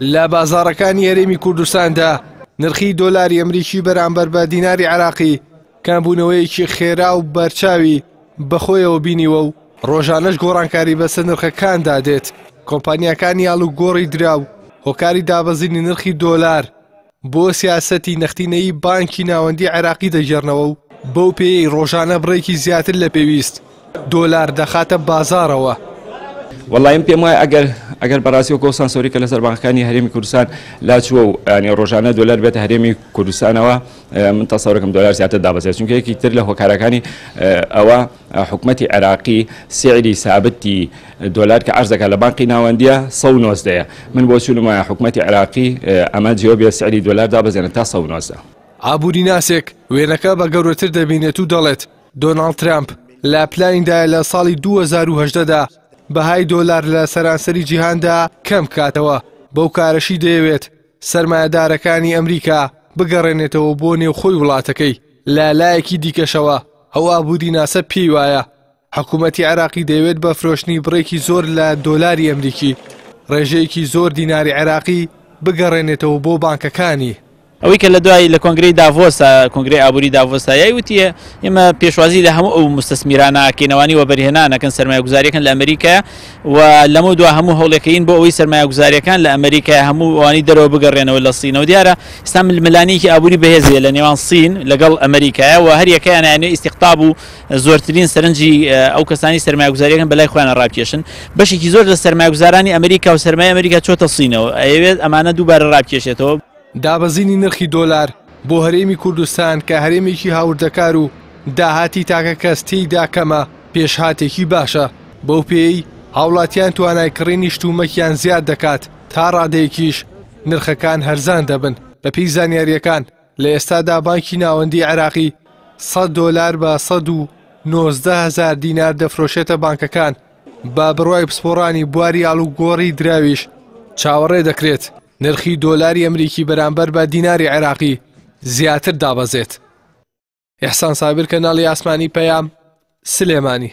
لە بازاڕەکانی هەرێمی کوردستاندا نرخی دۆلاری ئەمریکی بەرامبەر بە دیناری عێراقی کەمبوونەوەیەکی خێرا و بەرچاوی بەخۆیەوە بینیوە و ڕۆژانەش گۆڕانکاری بەسەر نرخەکاندا دێت. کۆمپانیاکانی ئاڵوگۆڕی دراو هۆکاری دابەزینی نرخی دۆلار بۆ سیاسەتی نەختینەیی بانکی ناوەندی عێراقی دەگێڕنەوە و بەو پێیەی ڕۆژانە بڕێکی زیاتر لە پێویست دۆلار دەخاتە بازاڕەوە. وەڵی من پێم وایە ئەگەر ئەگەر بەڕاستی وەکو سانسۆری کە لەسەر بانکەکانی هەرێمی کوردستان لاچووە و ینی ڕۆژانە دۆلار بێتە هەرێمی کوردستانەوە، من تەسەورەکەم دۆلار زیاتر دابەزێت، چونکە یەکی تر لە هۆکارەکانی ئەوە حکومەتی عێراقی سعری سابتی دۆلار کە عەرز دەکات لە بانقی ناوەندیە 119. من بۆچوونم وایە حکومەتی عێراقی ئەمە جێوە بێ سعری دۆلار دابەزێنێت تا 119. ئابووریناسێک وێنەکە بە گەورەتر دەبینێت و دەڵێت، دۆناڵد ترەمپ لە پلانیدایە لە ساڵی 2018 دا بەهای دۆلار لە سەرانسەری جیهاندا کەم بکاتەوە، بەو کارەشی دەیەوێت سەرمایەدارەکانی ئەمریکا بگەڕێنێتەوە بۆ نێوخۆی وڵاتەکەی. لە لایەکی دیکەشەوە ئەو ئابووریناسە پێی وایە حکوومەتی عێراقی دەیەوێت بە فرۆشتنی بڕێکی زۆر لە دۆلاری ئەمریکی ڕێژەیەکی زۆر دیناری عێراقی بگەڕێنێتەوە بۆ بانکەکانی. ئەوەی کە لە دوای لە کۆنگرەی داڤۆسا، کۆنگرەی ئابووری داڤۆسا یای وتیە، ئێمە پێشوازی لە هەموو ئەو مستەسمیرانە ئەکەینەوانی وەبەرهێنان ئەکەن، سەرمایەگوزاریەکەن لە ئەمریکا و لەمە دوا هەموو هەوڵێکەین بۆ ئەوەی سەرمایەگوزاریەکان لە ئەمریکا هەموو ئەوانی دەرەوە بگەڕێنەوە لە سینەوە. دیارە ئێستا ململانێکی ئابووری بەهێز هەیە لە نێوان سین لەگەڵ ئەمریکایە و هەریەکەیان یانێ ئیستیقتاب و زۆرترین سەرنجی ئەو کەسانی سەرمایەگوزاریەکان بەلای خۆیانە ڕابکێشن. بەشێکی زۆر لە سەرمایەگوزارانی ئەمریکا و سەرمایە ئەمریکا چۆتە سینەوە، ئەیەوێت ئەمانە دووبارە ڕابکێشێتەوە. دابەزینی نرخی دۆلار بۆ هەرێمی کوردستان کە هەرێمێکی هاوردەکار و داهاتی تاکەکەس تێیدا کەمە، پێشهاتێکی باشە، بەو پێیەی هاوڵاتیان توانای کڕینی شتومەکیان زیاد دەکات، تا ڕادەیەکیش نرخەکان هەرزان دەبن. بەپێی زانیارییەکان، لە ئێستادا بانکی ناوەندیی عێراقی 100 دۆلار بە 119 هەزار دینار دەفرۆشێتە بانکەکان، بە بڕوای پسپۆڕانی بواری ئاڵوگۆڕی دراویش چاوەڕێ دەکرێت نرخی دۆلاری ئەمریکی بەرامبەر بە دیناری عێراقی زیاتر دابەزێت. ئیحسان سابیر، کەناڵی ئاسمانی پەیام، سلێمانی.